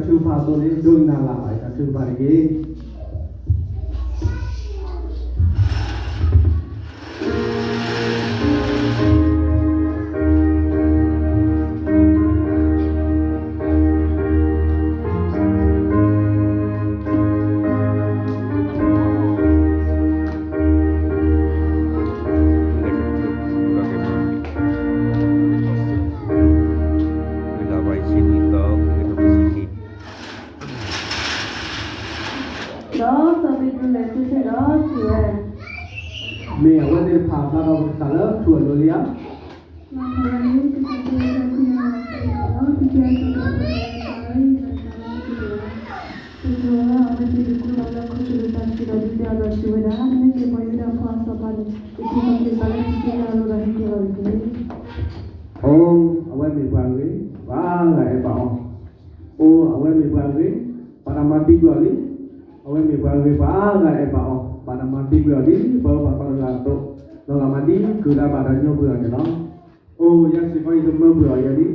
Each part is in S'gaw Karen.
ထုကဖၣ်အသိးန့ၣ် ဒိကနၣ်လၢ်ဘၣ် ယတၢ်ထုကဖၣ်တက့ၢ်. ဒီးစီၤပ့းတရူးလဲၤဆူသုဒီးစံးဝဲ, မ့ၢ်အဝဲသ့ၣ်တဖၣ်ဘါထီၣ်ပကစၢ်လၢထူၣ်အလိၤလံဧါ. အိ အဝဲမ့ၢ်ပှၤဂ့ၤ ပှၤအါဂၤအဲၣ်ဘၣ်အီၤ, အိ အဝဲမ့ၢ်ပှၤဂ့ၤ ပှၤအါဂၤအဲၣ်ဘၣ်အီၤ, ဘၣ်တၢ်မၤသံကွံာ်အီၤလံ. အဝဲမ့ၢ်ပှၤဂ့ၤ ပှၤအါဂၤအဲၣ်ဘၣ်အီၤ, ဘၣ်တၢ်မၤသံကွံာ်အီၤလံ. ပှၤဂၤပှၤသီတဂၤအသိး, ဒီးလီၤမၤဒ်ကုၢ်လၢဘၣ်တၢ်ညိကွံာ်အီၤန့ၣ်လီၤ. အိ ယၤစ့ၢ်ကီးယကမၢကွံာ်အီၤယဲလံ. ယ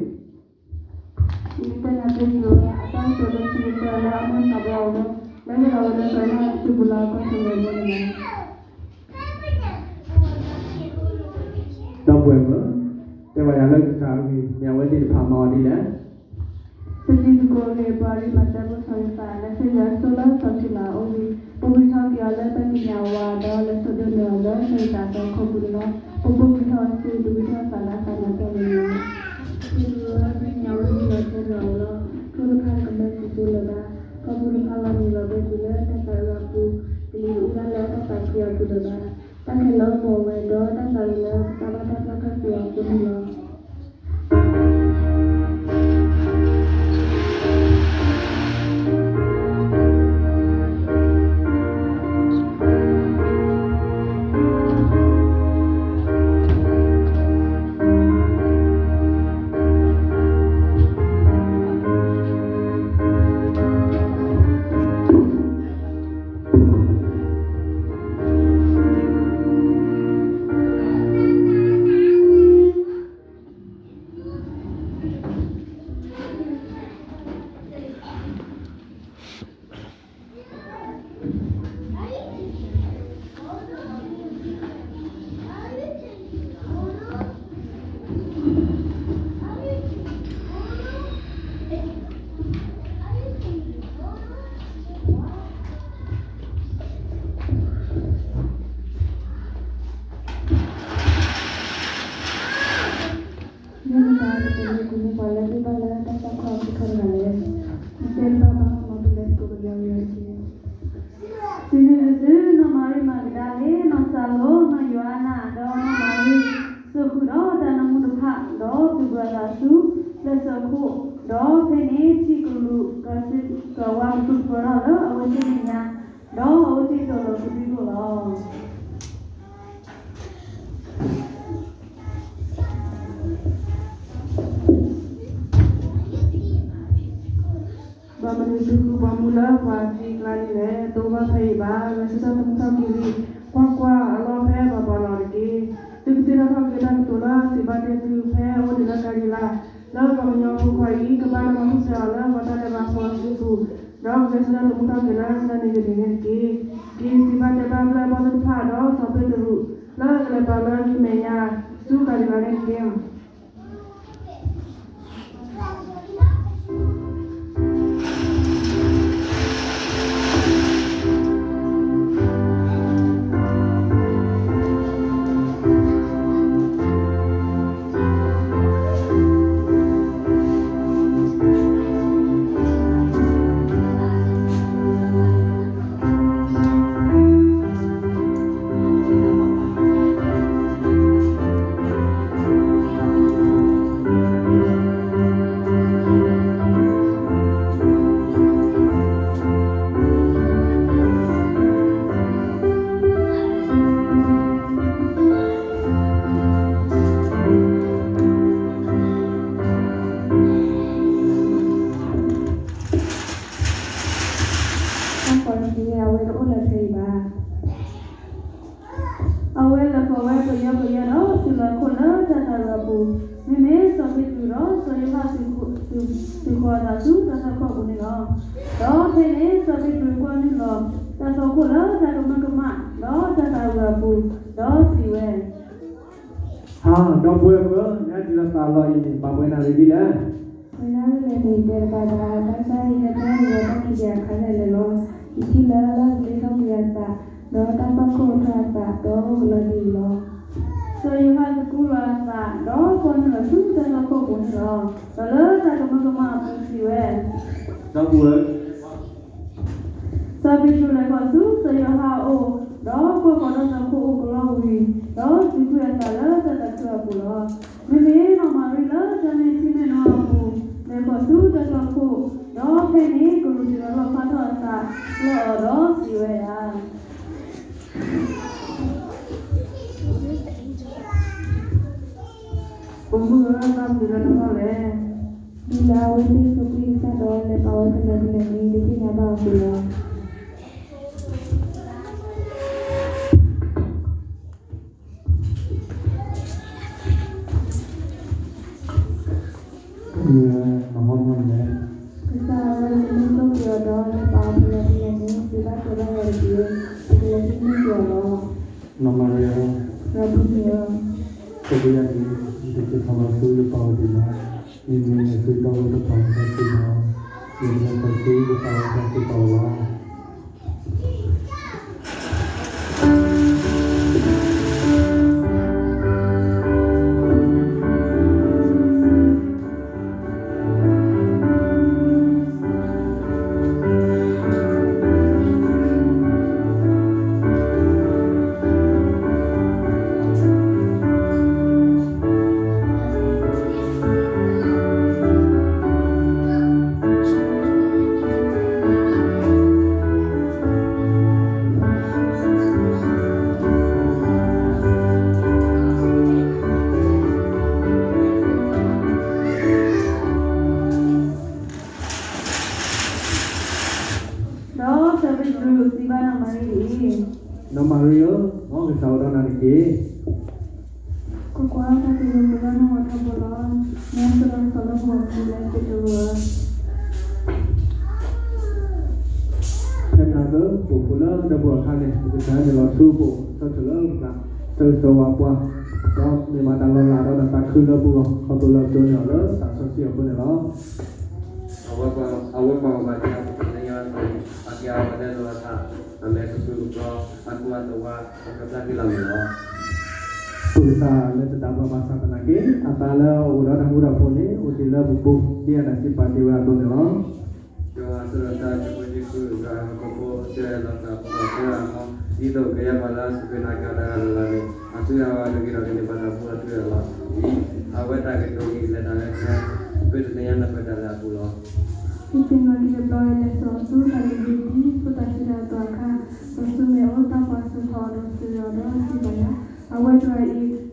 ကတဲနၤတ့ၢ်လၢ အတၢ်ကတိၤလၢခံကတၢၢ်လၢအမ့ၢ်သးဘီအီၤလၢ လၢယလီၤဝဲလၢကီၢ်လၢအတူၢ်ပူၤလၢအကီၢ်သူလၢအဘိန့ၣ်လီၤ. ဒီပုၢ်ဝဲၢ်မုၣ်, တဲဘၣ်ယၤလၢကစၢ်အဂ့ၢ် မ့ၢ်အဝဲသ့ၣ်တဖၣ်မၤအီၤဒ်လဲၣ်. ပတံၤသကိးအဂ့ၢ် ပှၤအံၤမၤတၢ်ဖိစီၤယိၤသး လဲၤဆူယွၤဆိလၢစီၤထံလးအအိၣ်ဝံၤ ပပှ့ၤထီၣ်က့ၤအီၤလၢတၢ်ကံးညာ်အဝၤ ဒီးလဲၤစိာ်ဒိၣ်န့ၢ်အီၤလၢစီၤယိၤသးအသီခိၣ်ပူၤန့ၣ်လီၤ. ပပှ့ၤက့ၤထီၣ်အီၤဆူဒူၣ်ဝံထီၣ်သးလၢအသးနါတၢ်န့ၣ်လီၤ. ပှၤတဂၤအံၤ ပသ့ၣ်ညါဝဲဒ်လီၤတဲာ်လီၤအီၤလီၤ. ထိၣ်တဖၣ်ကမၢစံးစိလၢၤဘၣ်, ကီၢ်ပူၤတဖၣ်လီၤနုာ်လီၤဘဲပူၤလၢတၢ်သးအုးအပူၤ, ကလံၤအူဒၣ်လၢတၢ်သးခုအပူၤလၢၤဘၣ်. တၢ်ခဲလၢာ်အိၣ်ပိာ်ဝဲဒီးတၢ်သးအုးလၢကဘၣ်တၢ်ပျၢ်ထီၣ်က့ၤအီၤအဃိန့ၣ်လီၤ. မ့ၢ်မတၤ ပကလဲၤကွံာ်န့ၢ်ပှၤလၢအဘၣ်လၢတၢ်သီၣ်ခီၣ်အကထီၣ်တဂၤလဲၣ်. နတဲတဘၣ်ဘၣ် မ်ပလဲၤသကိးကယီကယီတက့ၢ်. တုၤနုၤတစု နီၢ်မၤရံမၤကဒၤလ့, နီၢ်စၤလိ, နီၢ်ယိၤဟၣ်နၤ, ဒီးနီၢ်မၤရံစိာ်ဃုာ်ဒီးတၢ်နၢမူတဖၣ်, ဒီးသူၣ်ဘျုးအသးဆူ လၢၢ်စၢၤခိၣ်, ဒီးဖဲန့ၣ်ထံကလူး ကဝါကထူၣ်ဖျိထီၣ်လၢအဝဲသ့ၣ်မဲာ်ညါ, ဒီးအဝဲသ့ၣ်တီၢ်လီၤကဒုကျိာ်လီၤ. ဘၣ်မနုၤသုဃုပှၤမူလၢပှၤသံကျါန့ၣ်လဲၣ်. တအိၣ်ဘၣ်ဖဲအံၤဘၣ်. ဂဲၤဆၢထၢၣ်သမူထီၣ်က့ၤလံ. ကွၢ်ကွၢ်, အလီၢ်ဖဲပှၤပာ်လီၤတက့ၢ်. သုကသ့ၣ်နီၣ်ထီၣ်က့ၤတၢ်ကတိၤလၢစံးဘၣ်တဲသုဖဲအအိၣ်ဒံးလၢကၤလံၤလါ, လၢပှၤကညီဖိခွါအံၤ ကဘၣ်တၢ်မၤပူၤဖျဲးအီၤလၢပှၤတၢ်ဒဲးဘးဖိအစုပူၤ, ဒီးကဂဲၤဆၢထၢၣ်သမူထီၣ်က့ၤလၢတၢ်န့ၣ်ကန့ၣ်န့ၣ်တက့ၢ်. က့ၤစံးဘၣ်တဲဘၣ်ဘျၢၣ်ဘီၣ်သိၣ်တဖၣ် ဒီးစီၤပ့းတရူး လၢအကလဲၤပာ်လၢအဂ့ၤမဲာ်ညါ ဆူကၤလံၤလါန့ၣ်တက့ၢ်. တၢ်ကီတက့ၢ်န့ၣ် အဝဲတအိၣ်လၢၤဖဲအံၤဘၣ်. အဝဲလဲၤဃီၤဝဲပယီပယီဒီး သုးလီၢ်ခိၣ်လၢတၢ်သးရၤအပူၤ, မ့မ့ၢ်စီၤပ့းတရူးဒီးစီၤယိၤဟၣ် သုးဃီၤအသးဆူတၢ်သီၣ်ခီၣ်အပူၤန့ၣ်လီၤ. စီၤပ့းတရူးကွၢ်နုာ်လီၤ တၢ်သွၣ်ခိၣ်လၢတၢ်ကမၢကမၣ် ဒီးတၢ်သၣ်ဝံၤအပူၤ, ဒီးစံးဝဲ, ဟါ, ဒီပုၢ်ဝဲၢ်ဧၢ, နဟဲတုၤလၢသးလီအံၤန့ၣ် ပာ်ပှဲၤနၣ်ရံၣ်ဒ်လဲၣ်. ပှဲၤနၣ်ရံၣ်လဲၣ်န့ၣ် တဲတဘၣ်ဘၣ်, ဘၣ်ဆၣ်ယဟဲတၢ်ဟဲလၢတၢ်ခံးက့ၤအခါလဲၣ်လဲၣ်လီၤ. ယထံၣ်လၢလီၢ်ကလံၤထီၣ်ကွံာ်အသး, ဒီးတၢ်သွၣ်ခိၣ်ထီၣ်အသး ဒီးအိၣ်ကလီဒ်အံၤလီၤ. စီၤယိၤဟၣ်သကူလီၤအသး, ဒီးကွၢ်နုာ်လီၤဆူတၢ်သွၣ်ခိၣ်ပူၤန့ၣ်လီၤ. ဒီးလၢတၢ်ကမၢကမၣ်အပူၤစံးဝဲ, ဒီပုၢ်ဝဲၢ် စီၤပ့းတရူးလဲၤဃီၤဆူစီၤယိၤဟၣ်အအိၣ်, ဒီးကွၢ်ဃီၤတၢ်သွၣ်ခိၣ်အိၣ်ကလီဝံၤ, ဒီးစူးကွံာ်အသးလၢတၢ်သးခုအပူၤလီၤ. မ့မ့ၢ်နီၢ်မၤရံလၢတၢ်န့ၢ်ထံမဲာ်နီၤအပူၤ လဲၤဃီၤဆူတၢ်သွၣ်ခိၣ်, ဒီးဖဲန့ၣ်ကလူးတဂၤလီၣ်ဖျါထီၣ်အသးလၢအီၤဒီးစံးဝဲဒၣ် ပိာ်မုၣ်ဧၢ, ဘၣ်မနုၤလၢနဂီၢ်လဲၣ်. မ့ၢ်လၢအဝဲသ့ၣ်စူးကွံာ်ကစၢ်ဒီး လဲၤပာ်ဝဲဖဲလဲၣ်ဖဲလဲၣ်န့ၣ် ဒုးသ့ၣ်ညါဘၣ်အီၤလီၤ. မ့ၢ်လၢနဂီၢ်မ့ၢ်လဲၣ်. ကစၢ်အဝဲသ့ၣ်စူးကွံာ်အီၤဒီး လဲၤပာ်ဝဲဖဲလဲၣ်ဖဲလဲၣ်န့ၣ် ဒုးဘၣ်တဲဘၣ်ယၤတက့ၢ်. ပကလဲၤသ့ၣ်ညါက့ၤအီၤလီၤ. နီၢ်မၤရံဧၢ, ဒီပုၢ်မုၣ်ဧၢ, ပကယၤန့ၣ် ယတစ့ၢ်ကီးလီၤဆူယပာ်အီၤဒံးဘၣ်. မ့မ့ၢ်နသုတၢ်အိၣ်တပာ်ဝဲတၢ်သ့ၣ်ညါ, ယတလဲၤဃီၤဆူယပာ်ဝဲတၢ်သ့ၣ်ညါဘၣ်. ဒီးစီၤပ့းတရူးစံးဘၣ်နီၢ်မၤရံဒ်အံၤ, နီၢ်မၤရံဧၢ, မ်ကစၢ်အိၣ်ဒီးနၤတက့ၢ်. ကွၢ်ကွၢ်, တၢ်ကရၢကရိလၢနဂီၢ်ထီဘိလီၤ. နအိၣ်ဒီးတၢ်လၢပဂီၢ်မနုၤလဲၣ် ပ့းတရူးဧၢ. ဖဲမနၤက ပအိၣ်ဖှိၣ်လၢဒီပုၢ်ဝဲၢ်အခါန့ၣ် ပကစၢ်ဟဲနုာ်လီၤဆူပအိၣ် ဆၢထၢၣ်လၢပကစၢ် ဆၢဂ့ၤဆၢဝါပှၤ, ဒီးမ့ၢ်မၤတၢ်လီၤလးဒီးတၢ်သးခုလၢပဂီၢ် ခီဖျိလၢအကၠိန့ၢ်အီၤလၢတၢ်စီဆှံအဃိန့ၣ်လီၤ. အဝဲပှၤဂီၢ်မၤတ့ၢ်အပှၤကညီအသိး, အကဲအဝဲလၢလီၤအသး, အမဲာ်ကသူၣ်ကသီ, အကူအသဝါ, အကပျၢ်က့ၤလီၤမ့ၢ်လီၤ. ပကစၢ်လၢတဒၣ်ဘၣ်ဘၣ်ဆၣ်သနာ်က့ အသးလၢအအိၣ်ဒီးတၢ်ဃူတၢ်ဖိးန့ၣ် အိၣ်တ့ၢ်လၢပပူၤ ဒ်အတၢ်စံးပာ်တ့ၢ်ဝဲအသိးန့ၣ်လီၤ. ယွၤအစိၤဒီးတၢ် ယဃိစ့ၢ်ကီး ယွၤဟီၣ်ခိၣ်ဖိ စၢၤလီၤသးပှၤကိးဂၤအဂီၢ်, ဒ်သိးကယဲၢ်ပှၤလၢအစူၢ်က့ၤနာ်က့ၤအီၤတဂၤလၢ်လၢ်န့ၣ် အသုတဂၤဘၣ်ကဂ့ၤထီၣ်က့ၤန့ၢ်ဘၣ်တၢ်ဘျုးအထူအယိာ်လီၤ. အဝဲတၢ်ကတိၤအံၤလဲၤတၢ်လၢ ပတသ့ၣ်ညါနၢ်ပၢၢ်တၢ်လၢအပူၤလီၤ. ယသ့ၣ်နီၣ်က့ၤတဘျီအံၤ လဲၤစိာ်အီၤဆူတၢ်လုၢ်ဟံၣ်ဒ် ဖိသၣ်ဆံးတဂၤအသိးအခါ, ဒီးဆူမဲာ်အိၣ်တၢ်ကွၢ်စိာ်ထီၣ်အီၤဒီးစံးဘၣ်ယၤ, အဝဲတဂၤအံၤ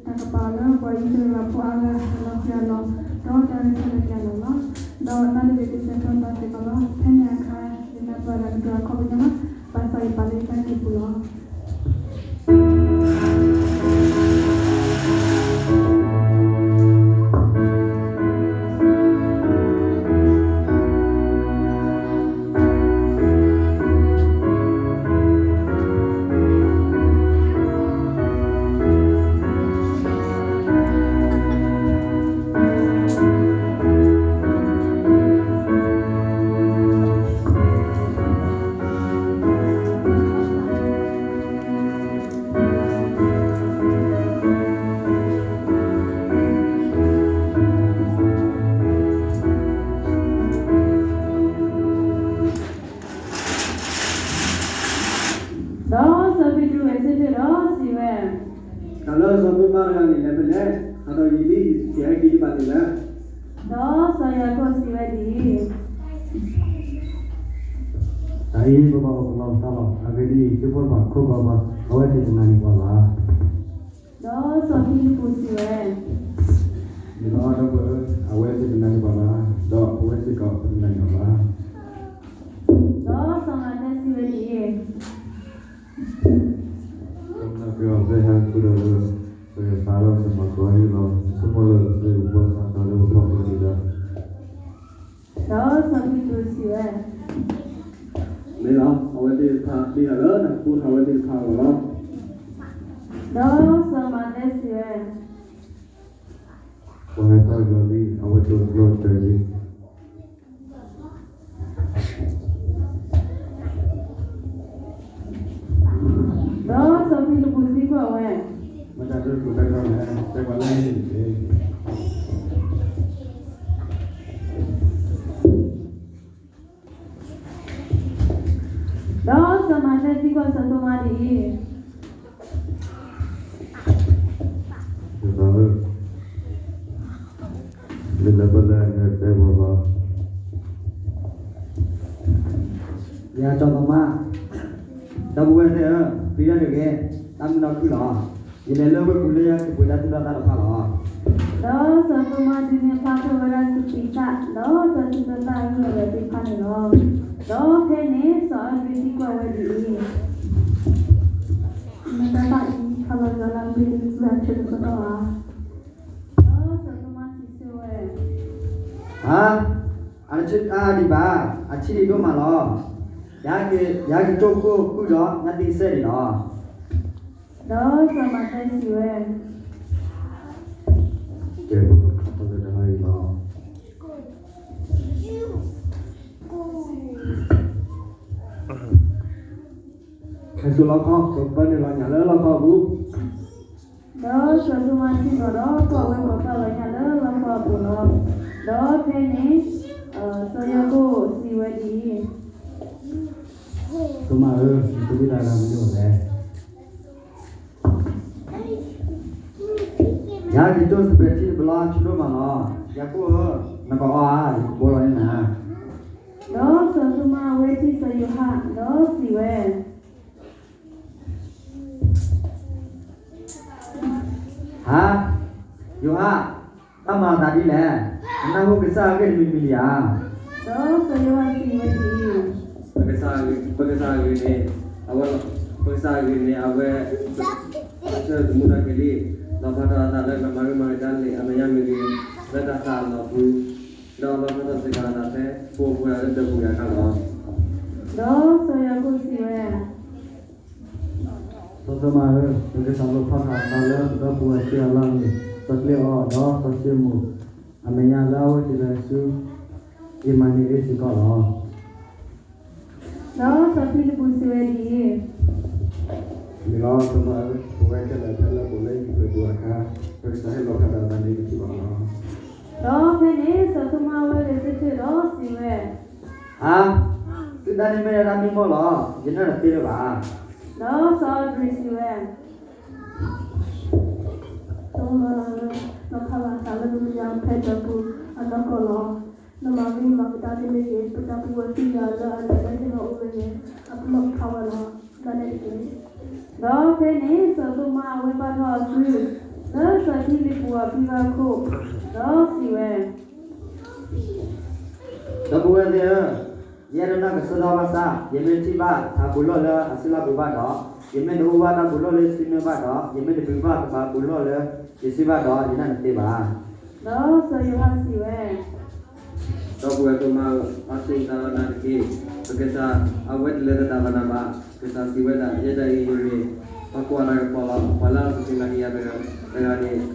တၢ်ကပာ်အီၤလၢပှၤအံၣ်စရ့လးဖိအါဂၤအလီၢ်ခံအလီၢ်, ဒီးတၢ်ဂဲၤဆၢထၢၣ်က့ၤအလီၢ်လီၤ. ဒီးနၤတဂ့ၤကစဲးထီၣ်သးစ့ၢ်ကီးလီၤ. ဖဲန့ၣ်အခါ ယနၢ်ပၢၢ်တၢ်ကတိၤအခီပညီ, ဘၣ်ဆၣ်ယပာ်လၢယသးကံၢ်ပူၤလီၤ. ဒီးစီၤပ့းတရူးဂဲၤဆၢထၢၣ်ဒီးစံးဝဲ, တၢ်လၢစီၤသိမးတဂၤန့ၣ် လဲၤဖဲလဲၣ်, ဟးဒီးယံၤလံ, ယကဟဲက့ၤယဘၣ်န့ၣ်လၢ ဒီးစီၤယၤကိာ်စံးဝဲဒ်အံၤ, တၢ်အံၤပဘၣ်အိၣ်ကလီကလီလီၤ. အဂ့ၢ်ဒ်အံၤ, သုဖိတဖၣ်ခိးကွၢ်ပှၤ, အဝဲသ့ၣ်တနာ်န့ၢ်ပှၤဘၣ်. ဒီးစီၤဖံလံးပူးစံးဝဲ, မ့ၢ်လီၤ, ဒီပုၢ်ဝဲၢ်, အဝဲသ့ၣ်တနာ်န့ၢ်ပှၤဘၣ်, ဒီးပဝဲစ့ၢ်ကီးပတနာ်န့ၢ်အီၤဘၣ်. ဒီးစီၤမၤသဲစံးဝဲဒ်အံၤ, ကစၢ်ယွၤဟ့ၣ်ပှၤဟဲခူဒီးလၢ ပကသးဒီးစီၤပၤကီၢ်ဟံၣ်လီၤ. ပဆိကမိၣ်လၢ ပကဘၣ်သးထီၣ်လၢပဖီခိၣ်န့ၣ်ဒီး ဒီးစီၤပ့းတရူးစံးဝဲ, လီၤ. အဝဲသ့ၣ်တဖၣ် ဒ်သိးလၢနကပိာ်ထီၣ်အဝဲသ့ၣ်တဖၣ်အဂီၢ်လီၤ. ဒီးစီၤမၤသဲစံးဝဲ, ပှၤဟဲထီၣ်လီၤလံ, အဝဲတိၢ်ကျီၢ်တၢၢ်လံ. ဒီးစီၤဖံလံးပူးသံကွၢ်ဝဲ, မတၤဒိၣ်တပူၤဖဲထီၣ်လဲၣ်, တဲပှၤလၢန့ၣ်တက့ၢ်. ဒီးစီၤမၤသဲသံကွၢ်စီၤသိၤမါဒ်အံၤ, စီၤသိၤမါဧၢ, မ့ၢ်လၢပလၢအလဲၤတဲပှၤဘၣ်. ယၤစီၤသိၤမါ, ဒီပုၢ်ဝဲၢ်သ့ၣ်ဧၢ, ပျံၤတၢ်တဂ့ၤ, တၢ်မုၢ်နီၢ်ခုၣ်လီၤ. ယလဲၤလၢဝ့ၢ်ပူၤလၢယကပှ့ၤတၢ်သူၣ်တၢ်သၣ်တဖၣ်လီၤ. ဒီးစီၤသိၤမါဒုးနဲၣ်ဖျါထီၣ်ဝဲဒၣ်စပံးသၣ်, ဒီးတၢ်သူၣ်တၢ်သၣ်အဂၢၢ်အကျၢၤသ့ၣ်တဖၣ်န့ၣ်လီၤ. ဒီးဖဲန့ၣ်စီၤအၤဒရံးသံကွၢ်ဝဲဒ်အံၤ, မ့ၢ်တၢ်သၣ်အံၤ ခီလီၤဂာ်လၢအမ့ၢ်တၢ်ဆၢကတီၢ်ဧါ. ဒီးစီၤသိၤမါစံးဆၢဝဲ, ဧါ, အတဆၢကတီၢ်ဒံးဘၣ်, အဆံးဒံးဒိၣ်မးလီၤ. ယဟဲက့ၤကၠိခိၣ်ဃုာ်ဒီးညၣ်သ့ၣ်ကစဲၣ်န့ၣ်လီၤ. ဒီးစီၤမၤသဲစံးဝဲ, ကဲ, ပကဖးထီၣ်လၢတဟါအံၤလီၤ. ဟဲဆူလီခီ, ပကပာ်နုာ်လီၤညၣ်လၢလီခီအပူၤ. ဒီးစီၤသိၤမါစံၣ်လီၤဒီး ကွၢ်ဝဲပှၤပာ်လီၤညၣ်လၢလီခီအပူၤလီၤ. ဒီးဖဲန့ၣ် စီၤယၤကိာ်စံးဝဲဒ်အံၤ, သိၤမါဧၢ, နကဒုးတၢ်ဂၤမနုၤလဲၣ်. ယဟဲက့ၤကၠိစပဲးထံတဘျီ ဆူဒိၣ်မးလီၤ. ယၤကိာ်ဧၢ, နကအီၣ်ဧါ, ယကဘိလီၤန့ၢ်နၤ. ဒီးစီၤသိၤမါအဝဲထံၣ်စီၤယိၤဟၣ်ဒီးစံးဝဲ, ဟါ, ယိၤဟၣ်, တၢ်မၤအသးဒ်လဲၣ်. နနၢ်ဟူကစၢ်အဂ့ၢ်တမံၤမံၤလံဧါ. ဒီးစီၤယိၤဟၣ်စံးဝဲဒ်အံၤ, ပကစၢ်အဂ့ၢ်န့ၣ်, အဝဲ, ပကစၢ်အဂ့ၢ်န့ၣ် အဝဲ ဆၢသမူထီၣ်က့ၤလံ, လီၤဖျါထီၣ်အသးလၢကမၤရူမၤကဒၤလ့ၣ်အမဲာ်ညါမ့ၢ်ဂ့ၤ, လၢတၢ်သးအလီၢ်ပူၤ, ဒီးလီၤဖျါထီၣ်စ့ၢ်ကီးအသးဖဲ ဖိဖိတဂၤလၢဒၢးပူၤတဂၤအခါလီၤ. ဒီးစီၤယၤကိာ်စံးဝဲ, စီၤသိၤမါဧၢ, ပကစၢ်လီၤဖျါထီၣ်အသးလၢဒၢးပူၤအစ့အလီၢ်န့ၣ်, စီၤကျ့အီၤဒီးစီၤၡံမိၣ် အမဲာ်ညါလၢအဝဲသ့ၣ်လဲၤဆူ အ့မၤနူၤအ့စ့ၢ်ကီးလီၤ. ဒီးစီၤဖံလံးပူးစံးဝဲဒ်အံၤ, မ့ၢ်လီၤ, စီၤသိၤမါဧၢ, ပဝဲခဲလၢာ်ဖဲလၢပအိၣ်လၢအံၤပူၤအဃိ, ပကစၢ်ဟဲလီၤဖျါထီၣ်အသးန့ၣ် ပထံၣ်ဘၣ်လီၤ. ဒီးဖဲန့ၣ်စီၤသိၤမါဝဲဂဲၤဆၢထၢၣ်ဒီးစံးဝဲ, ဧါ, သုတၢ်န့ၣ်မ့ၢ်ဒၣ်တၢ်မံမီၢ်လီၤ, ယနၢ်တသ့လၢၤဘၣ်. ဒီးစီၤအၤဒရံးစံးဝဲ, စီၤသိၤမါဧၢ, လီၤဖျါထီၣ်အသးလၢနမဲာ်ညါဖဲဒၢးပူၤအနီၢ်ကီၢ်လီၤ. နမၤရူမၤကဒၤတမ့ၢ်ဂ့ၤ, ပတၢ်ဖိဝဲသ့ၣ်ညါလၢအလဲၤလၢဟ့ၣ်လီၤအိၣ်ဝဲန့ၣ်, အပလီၢ်ကထါဝဲလီၤ. ဒ်န့ၣ်တက့ၢ်. ဒီးဖဲန့ၣ်စီၤသိၤမါအဝဲဘၣ်ထီၣ်အစု လၢစီၤဖံလံးပူးအဖံဘၣ်ခိၣ်, ဒီးစံးဝဲ, ဒီပုၢ်ဝဲၢ်သ့ၣ်ဧၢ, ယအဲၣ်ဒိးနၢ်ကစၢ်ဒၣ်ဘၣ်ဆၣ်, ယမ့ၢ်ထံၣ်ဘၣ်တၢ်ဘူးလီၢ်လၢအစုလၢ်ပူၤဘၣ်ဒီး, ယမ့ၢ်တအိၣ်ဘၣ်တၢ်ဘူးလီၢ်လၢစုနၢဘၣ်ဒီး, ယမ့ၢ်တဘုးဘၣ်ကဘၣ်ဘူးလီၢ်လၢယစုဘၣ်ဒီး, ယနၢ်တသ့ဘၣ်. ဒီးစီၤယိၤဟၣ်စံးဝဲ, ဒီပုၢ်ဝဲၢ်သိၤမါဧၢ, ဘါထုကဖၣ်လၢနၤတက့ၢ်. ပကစၢ်အဝဲတလဲၤသဒၣ်ဘၣ်နၤဘၣ်. ကစၢ်စံးဝဲဒၣ်, ယဲဒၣ်အံၤယမ့ၢ်ပှၤကွၢ်တၢ်ကပီၤလီၤ. ပှၤလၢအစူၢ်က့ၤနာ်က့ၤယၤတဂၤန့ၣ် တသံ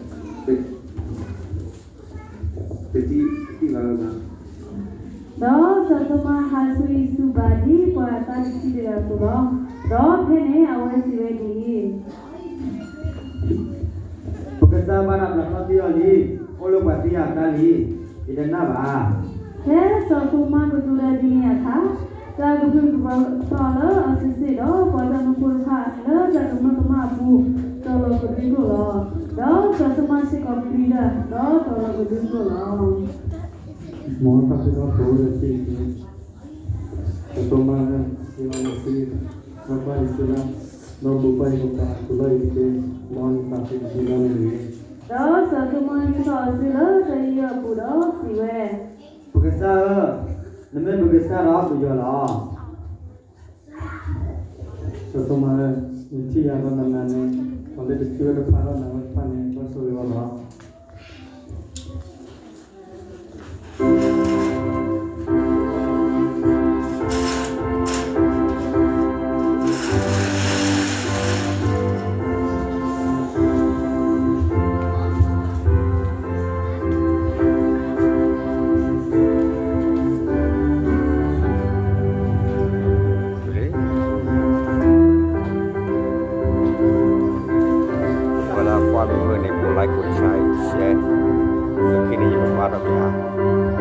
ဘၣ်ဘၣ်. ဒီးစီၤသိၤမါဟးဆူယ့ၣ်ၡူးဘၣ်ဒ်ပှၤအသးတထံၣ်တဂၤအသိးလီၤ. ဒီးဖဲန့ၣ်အဝဲစံးဝဲဒ်အံၤ, ပကစၢ်ဘၣ်တၢ်ပျၢ်ထီၣ်သံအီၤလံ, အိၣ်လၢပှၤသံအကျါလံ, ယတနာ်ဘၣ်. ဖဲစီၤသိၤမါကတိၤတၢ်ဒ်န့ၣ်အခါ, တၢ်ကဟုၣ်ကဘီထီၣ်လၢအစုစ့ၣ်ဒီး ပှၤတၢ်မၢဖိတဖၣ်လၢတၢ်ကမၢကမၣ်အပူၤ တီၤလီၤကဒွံကျိာ်လီၤ. ဒီးစီၤသိၤမါစ့ၢ်ကီးပျံၤတၢ် ဒီးတီၤလီၤကဒွံကျိာ်လီၤ. မ်တၢ်ဃ့ထီၣ်ဖိလၢသ့ၣ်န့ၣ်, စီၤသိၤမါဧၢ, ဟ့ၣ်လီၤနစု, ဒီးကွၢ်ယစုလၢ, ဒီးဘူးကွၢ်ယကပၤအပူၤလီၢ်အံၤတက့ၢ်, ဒီးနသးသ့ၣ်တဖၣ်လၢနဂ့ၤ. ဒီးစီၤသိၤမါဟံးထီၣ်အစုလၢတၢ်ယူးယီၣ်အပူၤဒီးစံးဝဲ, ပကစၢ်ဧၢ, နမ့ၢ်ပကစၢ်ဒီးပယီၤလီၤ. စီၤသိၤမါဧၢ, နထံၣ်ယၤဒီးနၤနၤန့ၣ်, ပှၤလၢတထံၣ်ဝဲတဖးထီၣ်နၤဝဲတဖၣ်န့ၣ် ဘၣ်ဆိၣ်ဂ့ၤအီၤလီၤ. မ့ၢ်မုာ်န့ၣ် ကိး like ကိး share, share, လၢခံန့ၣ် ယကဘၣ်ထီၣ်က့ၤအါ.